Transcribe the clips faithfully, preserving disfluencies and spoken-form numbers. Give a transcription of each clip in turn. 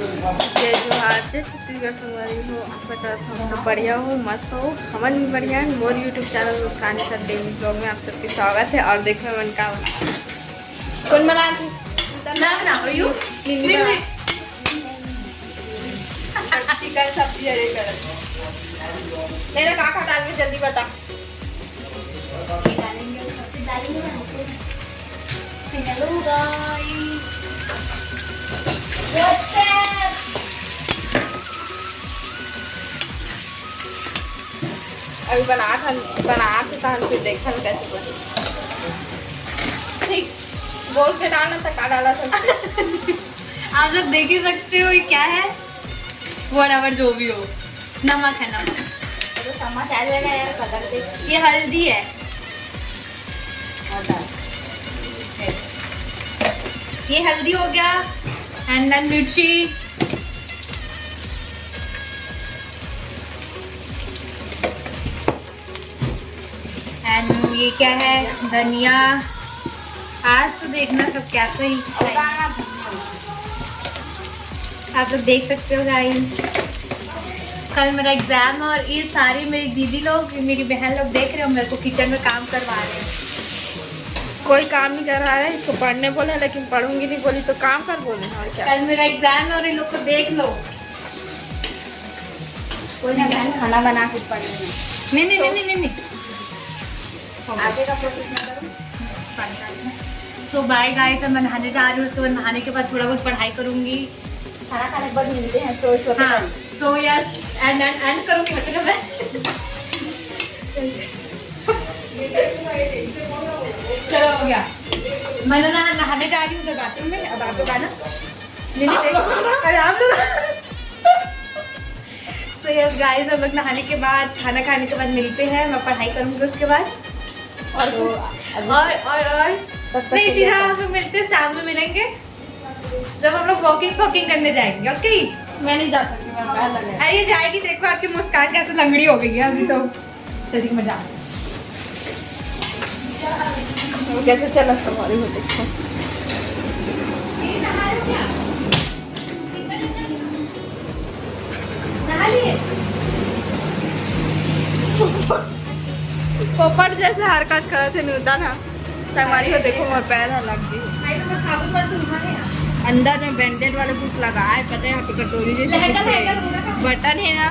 जय जोहार, जय छत्तीसगढ़ संगवारी हो। आशा करत हव आप सब बढ़िया हो, मस्त हो। हमन भी बढ़िया हन। मोर YouTube चैनल मुस्कान निषाद डेली ब्लॉग में आप सबके स्वागत है। और देखो हमन का बना, कौन बना? मैं बना रही हूँ। निन्नी बना। चिकन सब्जी अरे कर। मेरा का का डाल के जल्दी बता। Hello guys, what's up? अभी बना था, बना था, फिर देखा कैसे बने। ठीक, बोल के डालना था, का डाला था। आप लोग देख ही सकते हो ये क्या है, whatever जो भी हो, नमक है, नमक। तो समझ आ जाएगा यार, कलर देख। ये हल्दी है, ये हल्दी हो गया, and then मिर्ची, and ये क्या है, धनिया। आज तो देखना सब कैसे ही, आप लोग देख सकते हो गाइस, कल मेरा एग्जाम है और ये सारी मेरी दीदी लोग, मेरी बहन लोग देख रहे हो, मेरे को किचन में काम करवा रहे हैं। कोई काम नहीं करवा रहे, इसको पढ़ने बोले लेकिन पढ़ूंगी नहीं बोली तो काम कर बोले, और क्या। कल मेरा एग्जाम है और इन लोग को देख लो। कोई ना बहन, खाना बना के पढ़ लेना। नहीं नहीं नहीं नहीं नहीं। आगे का प्रोसेस ना करूँ। सो बाय गाइस, मैं नहाने जा रही हूँ। उसके बाद, नहाने के बाद थोड़ा बहुत पढ़ाई करूंगी। खाना खाने के बाद मिलते हैं। सो सो हाँ। So yes, and and and करूंगी, मतलब मैं। चलो, हो गया। मैं ना नहाने जा रही हूँ उधर बाथरूम में। अब आप लोग आना। नहीं नहीं, अरे आप लोग। सो यस गाइस, हम लोग नहाने के बाद, खाना खाने के बाद मिलते हैं। मैं पढ़ाई करूंगी उसके बाद। और तो कुछ? अभी और और और तब तक नहीं, के लिए सीधा तो हम लोग मिलते हैं, शाम में मिलेंगे, जब हम लोग वॉकिंग वॉकिंग करने जाएंगे। ओके, मैं नहीं जा सकती, मेरा पैर लग रहा है। अरे जाएगी, देखो आपकी मुस्कान कैसे लंगड़ी हो गई है अभी तो। चलिए, मजा आ गया। वो कैसे चला सवारी हो, देखो। पोपट जैसे हरकत करत हे नूतन ह। संगवारी हो, देखो, मोर पैर ह लग गे। अंदर में बैंडेड वाला कुछ लगा है, पता है, यहाँ पे कटोरी जैसे कुछ है। बटन है ना,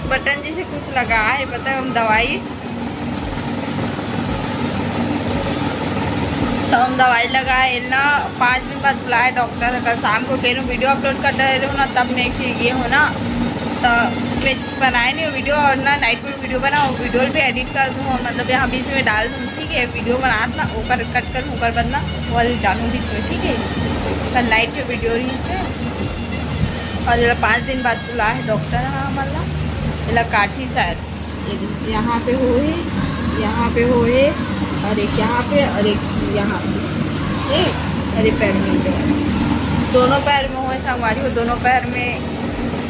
बटन जैसे कुछ लगा है, पता है, हम दवाई तो हम दवाई लगाए ना, पाँच दिन बाद बुलाए डॉक्टर। कल शाम को कह रही हूँ वीडियो अपलोड कर दे रही हूँ ना, तब मैं फिर ये हो ना, तो मैं बनाए नहीं वीडियो, और ना नाइट में वीडियो बनाओ, वीडियो भी एडिट कर दूँ, मतलब यहाँ बीच में डाल दूँ, ठीक है। वीडियो बनात ना ओकर कट कर ओकर बदला वो वाली डालूँ बीच में, ठीक है। कल नाइट के वीडियो रही से। और ये पाँच दिन बाद बुलाए डॉक्टर है हमारा, ये काठी शायद। ये देखो, यहाँ पे हो है, यहाँ पे हो है, और एक यहाँ पे और एक यहाँ पे, ठीक, और ये पैर में हो है। दोनों पैर में हो है संगवारी हो, दोनों पैर में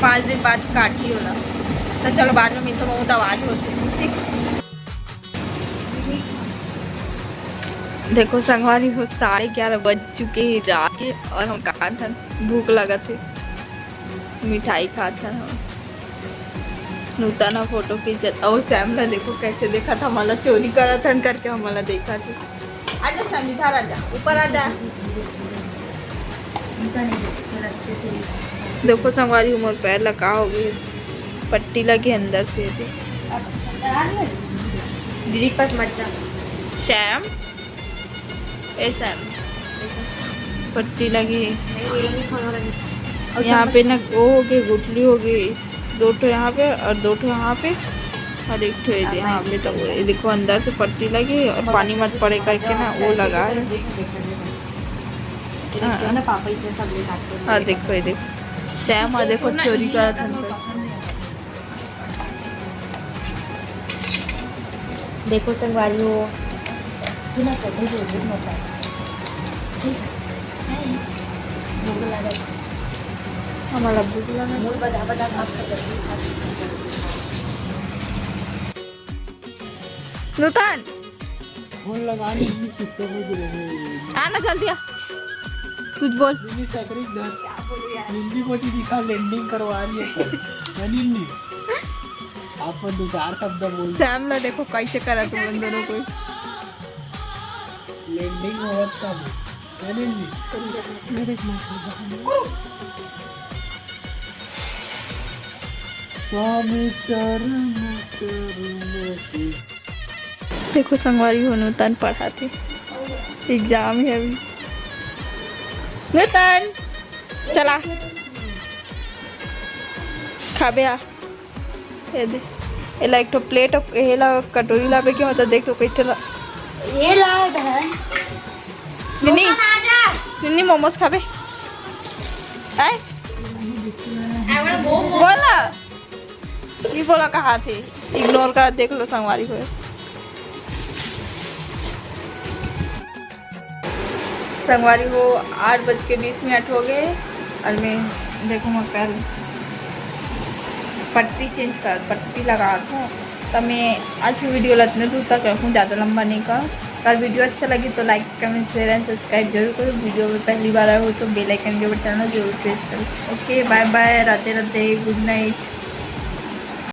पाँच दिन बाद काटी होला। तो चलो बाद में मिलते हैं, बहुत आवाज होती है, ठीक। देखो संगवारी हो, साढ़े ग्यारह बज चुके हैं रात के और हम कहाँ था, भूख लगा थे, मिठाई खात हन हम। नूतन ह फोटो खींचत, अउ सैम ला देखो कैसे देखत, हमला चोरी करत हन करके हमला देखत हे। आजा सैम, इधर आजा, ऊपर आजा। देखो संगवारी, मोर पैर ला का हो गई, पट्टी लगे अंदर से। दीदी के पास मत जा। सैम, ऐसा है, पट्टी लगी है। नहीं, ये नहीं खाना लगी। और यहाँ पे ना वो हो गई, गुठली हो गई, दो ठो यहाँ पे और दो ठो यहाँ पे, और एक ठो ये दे-, हाँ, हाँ, ये तो ये देखो, अंदर से पट्टी लगी और पानी मत पड़े करके ना वो लगा है। देखो, देखो, देखो। हाँ। देखो ना, पापा इतने सब ले जाते हैं। हाँ, देखो, ये देखो, सैम, हाँ, देखो, चोरी करत हन। देखो संगवारी हो, सुना कर दे, दे, दे, मत कर। ठीक है। भूख लगा। हमारा भूख लगा। मूल बजा, बजा, भात खा, जल्दी खा। नूतन। फोन लगाने की किसको भी जरूरत नहीं है। आना जल्दी आ। कुछ बोल। निन्नी सकरी धर। निन्नी बोटी दिखा, लैंडिंग करवा रही है सर। मैं निन्नी। आप दो चार शब्द बोल। सैम ला देखो कैसे करा तुम उन दोनों को। लैंडिंग होत का बोल। मैं निन्नी। स्वामी चरण करुणा के। देखो संगवारी हो, नूतन पढ़ाथे, एग्जाम है अभी। नूतन चला खाबे आ। ये दे, एला एक ठो प्लेट, एला कटोरी लाबे के, मतलब देख तो कैसे ला। ये ला बहन। निन्नी, आजा। निन्नी मोमोज खाबे? आए एवढा वो बोला, ये बोला कहाँ थे? इग्नोर का देख लो संगवारी हो। संगवारी हो, आठ बज के बीस मिनट हो गए और मैं देखो मैं कल पट्टी चेंज कर पट्टी लगा था। तो मैं आज की वीडियो ला इतने दूर तक रखूँ, ज़्यादा लंबा नहीं कर। अगर वीडियो अच्छा लगी तो लाइक कमेंट शेयर एंड सब्सक्राइब जरूर करो। वीडियो में पहली बार आए हो तो बेल आइकन के बटन जरूर प्रेस करो। ओके बाय बाय, राधे राधे, गुड नाइट।